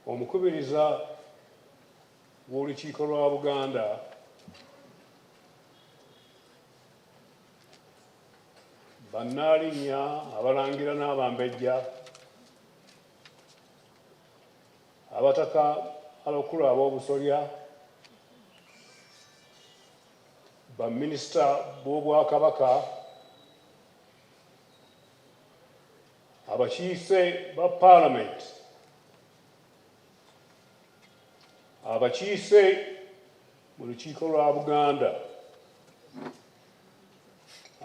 Omukubiriza w'Olukiiko lwa Buganda, Bannaalinnya, Abalangira n'Abambejja, Abataka abakulu ab'Obusolya, Baminisita b'Obwakabaka, abakiise ba Paalamenti, abakiise mu Lukiiko lwa Buganda,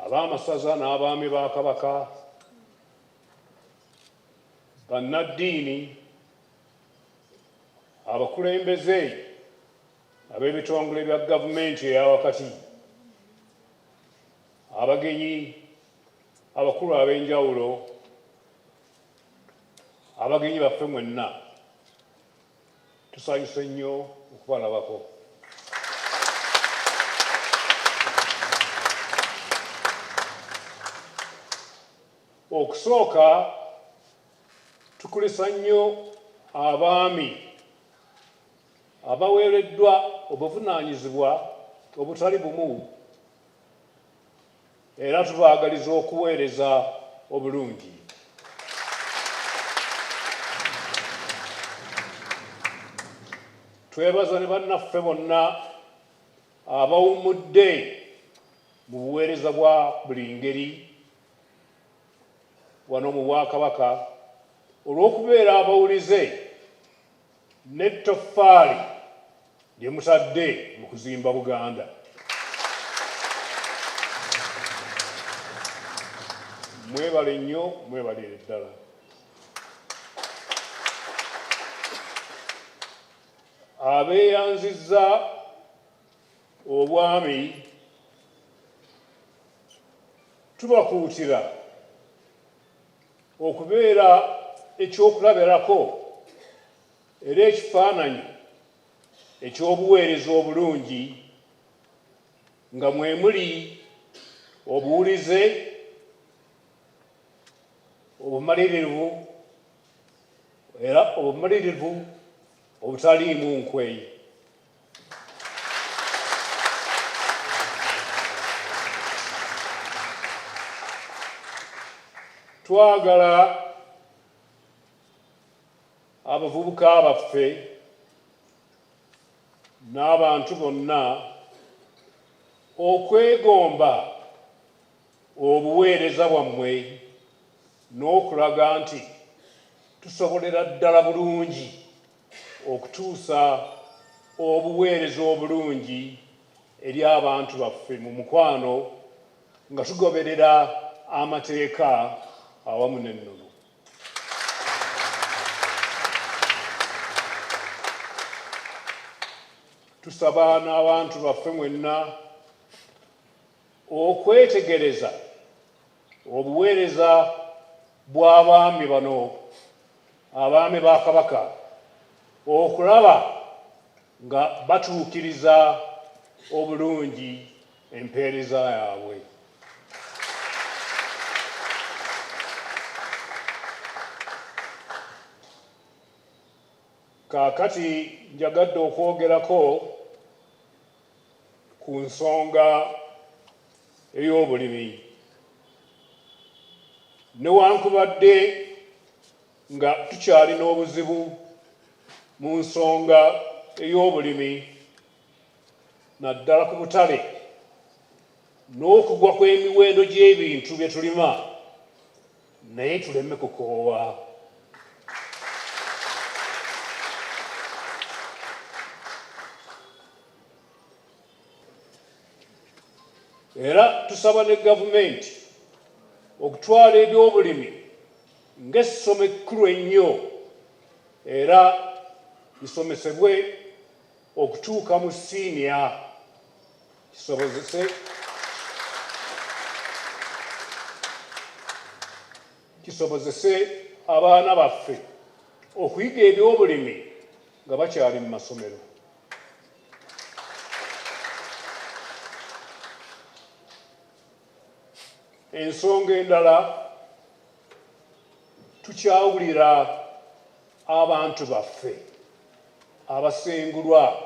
ab'amasaza n'abaami ba Kabaka, bannaddiini, abakulembeze ab'ebitongole bya gavumenti eya wakati, abagenyi abakulu ab'enjawulo, abagenyi baffe mwenna, tusanyuse nnyo okubalabako. Okusooka tukulisa nnyo abaami abaweereddwa obuvunaanyizibwa obutali bumu era tubaagaliza okuweereza obulungi. Twebaza ne bannaffe bonna abawummudde mu buweereza bwa buli ngeri wano mu Bwakabaka olw'okubeera abawulize n'ettoffaali lye mutadde mu kuzimba Buganda. Mwebale nnyo, mwebalire ddala. Abeeyanzizza obwami tubakuutira okubeera ekyokulabirako era ekifaananyi eky'obuweereza obulungi nga mwe muli obuwulize, obumalirivu era obumalirivu obutaliimu nkwe. Twagala abavubuka baffe n'abantu bonna okwegomba obuweereza bwammwe n'okulaga nti tusobolera ddala bulungi okutuusa obuweereza obulungi eri abantu baffe mu mukwano nga tugoberera amateeka awamu n'ennono. Tusaba n'abantu baffe mwenna okwetegereza obuweereza bw'abaami bano, abaami ba Kabaka, okulaba nga batuukiriza obulungi empeereza yaabwe. Kaakati njagadde okwogerako ku nsonga ey'obulimi. Newankubadde nga tukyalina obuzibu mu nsonga ey'obulimi naddala ku butale n'okugwa kw'emiwendo gy'ebintu bye tulima, naye tuleme kukoowa. Era tusaba ne gavumenti okutwala eby'obulimi ng'essomo ekkulu ennyo era lisomesebwe okutuuka mu siniya kisobozese abaana baffe okuyiga eby'obulimi nga bakyali mu masomero. Ensonga endala, tukyawulira Abantu baffe abasengulwa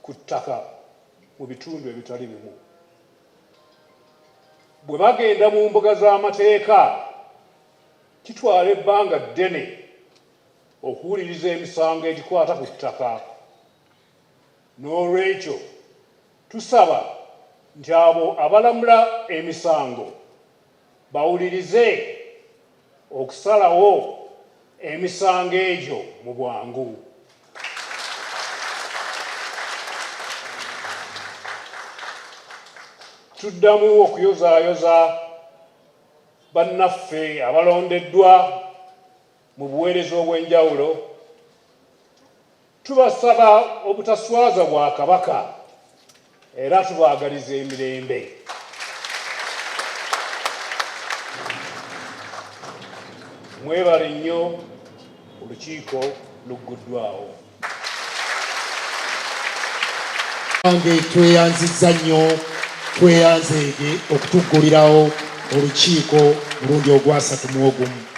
ku ttaka mu bitundu ebitali bimu bwe bagenda mu mbuga z'amateeka kitwala ebbanga ddene okuwuliriza emisango egikwata ku ttaka. N'olwekyo tusaba nti abo abalamula emisango bawulirize okusalawo emisango egyo mu bwangu. Tuddamu okuyozaayoza bannaffe abalondeddwa mu buweereza obw'enjawulo. Tubasaba obutaswaza Bwakabaka era tubaagaliza emirembe. Mwebale nnyo, olukiiko lugguddwawo. Bange tweyanzizza nnyo tweyanzeege okutuggulirawo olukiiko mulundi ogwasatu mu ogumu.